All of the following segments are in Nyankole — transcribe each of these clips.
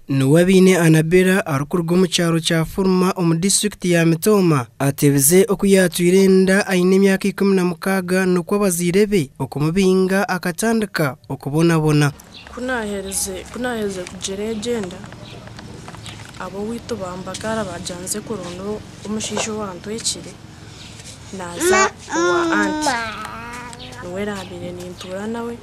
Niwabiine Anabella arikuruga omu kyaro kya Furuma omu disiturikiti ya Mitooma atebize oku yaatwire enda aine emyaka 16 nikwo abazaire be okumubinga akatandika okubonabona. Ku naaherize kugira egyo enda, ab'owaitu bambagara baagira nze kuronda omushaija owantwekire naaza owa anti. Niwe naabaire nintuura nawe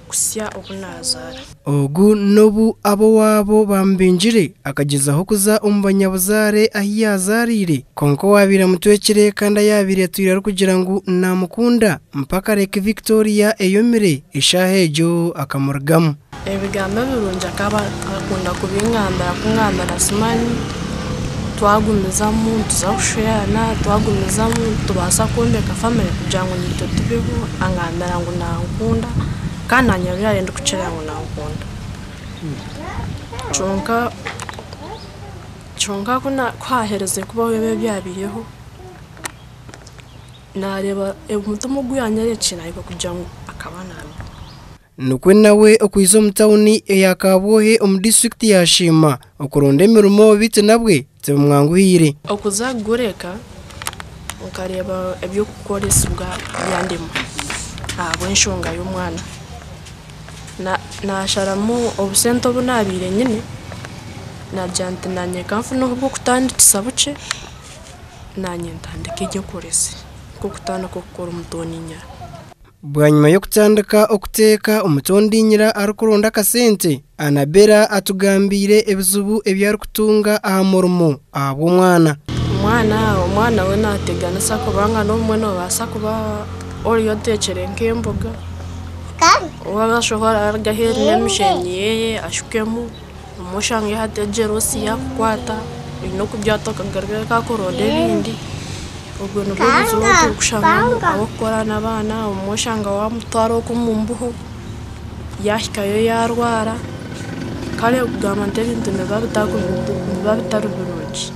kuhitsya obu naazaara. Ogu n'obu ab'owaabo bamubingire akagyezaho kuza omu banyabuzaare ahu yaazaariire kwonka owaabaire amutwekire kandi ayaabaire atwire arikugira ngu naamukunda mpaka Lake Victoria eyomire eshaaha egyo akamurugamu. Ebigambo ebirungi akaba akunda kubingambira kungambira simanyi twagumizamu tuza kushwerana twagumizamu nitubaasa kwombeka famire kugira ngu naitwe tubeho angambira ngu nankunda kandi naanye buriya ndikukira ngu nankunda. Kyonka ku haaherize kubaho ebi ebyabaireho naareeba omutima ogu yaanyorekire naareeba kugira ngu akaba naanyenda. Nikwo nawe okwiza omu tawuni eya Kabwohe omu disiturikiti ya Sheema okuronda emirimo beitu nabwe tibimwanguhiire. Okuza kugureka nkareeba eby'okukoresibwa byandema ahabw'enshonga y'omwana. Naasharamu obusente obu naabaire nyine naagira nti naanye kanfune obw'okutandikisa bukye naanye ntandike ebyokuresa nk'okutandika okukora omutooninyira. Bwanyima y'okutandika okuteeka omutondinyira arikuronda akasente, Anabella atugambiire ebizibu ebi arikutunga aha murimo ahabw'omwana. Omwana we naateganisa kubanga n'obumwe noobaasa kuba oriyo oteekire nk'emboga, waaba ashohora aruga aheeru n'emishenyi ye ashukemu, obumwe oshange hati osiya yaakukwata oine okubyata okagaruka eka kuronda ebindi. Obwo nibwo buzibu obu turikushanga ahabw'okukora n'abaana obumwe oshanga waamutwara okwo omu mbeho yaahikayo yaarwara kare kugamba nti ebintu nibiba bitari birungi.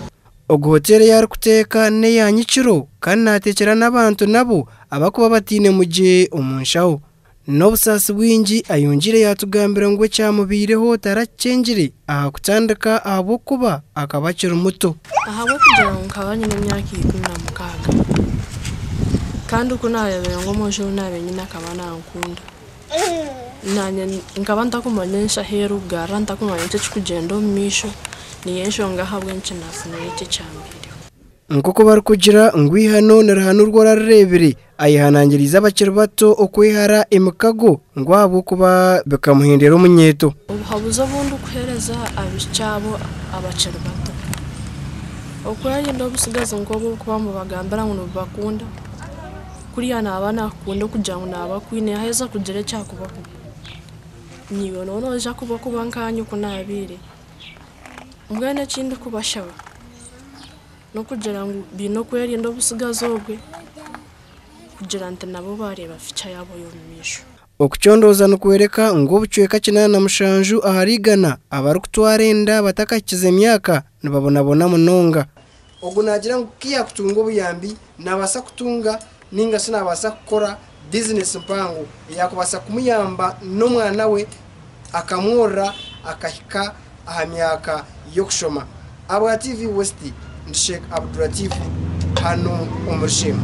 Ogu hoteeri ei arikuteeka n'eya nyekiro kandi naateekyera n'abantu nabo abarikuba bataine mugye omu nshaho. N'obusaasi bwingi ayongiire yaatugambira ngu ekyamubaireho tarakikyengire aha kutandika ahabw'okuba akaba akiri muto. Ahabw'okugira ngu nkaba nyine emyaka 16 kandi ku naareebire ngu omwojo ou naabaire nyine akaba nankunda, naanye nkaba ntakumanya enshaho erikugarura ntakumanya eki ekirikugyenda omu maisho, niyo enshonga ahabw'enki naafunire eki ekyambaireho. Nk'oku barikugira ngu eihano nirihanurwa orarireebire, ayehanangiriize abakiri bato okwehara emikago ngu ahabw'okuba bikamuhindira omunyeeto. Obuhabuzi obu ndikuheereza abaishiki abo abakiri bato, okwerinda obutsigazi nk'obu oburikuba nibubagambira ngu nibubakunda, kuriya naaba naakukunda okugira ngu naaba akwine yaaheza kugira eki akubaho, naiwe nooba noija kuba kuba nkaanye oku naabaire. Mbwenu eki ndikubashaba n'okugira ngu baine okwerinda obutsigazi obwe kugira nti nabo baareeba future yaabo y'omumaisho. Okucondooza nikworeka ngu obucweka 87 ahari 100 abarikutwara enda batakahikize emyaka nibabonabona munonga. Ogu naagira ngu ku yaakutunga obuyambi naabaasa kutunga ninga shi naabaasa kukora bizinesi mpango eyaakubaasa kumuyamba n'omwana we akamworora akahika aha myaka y'okushoma. Ahabwa TV West, ndi Sheikh Abdulatif hanu omuri Sheema.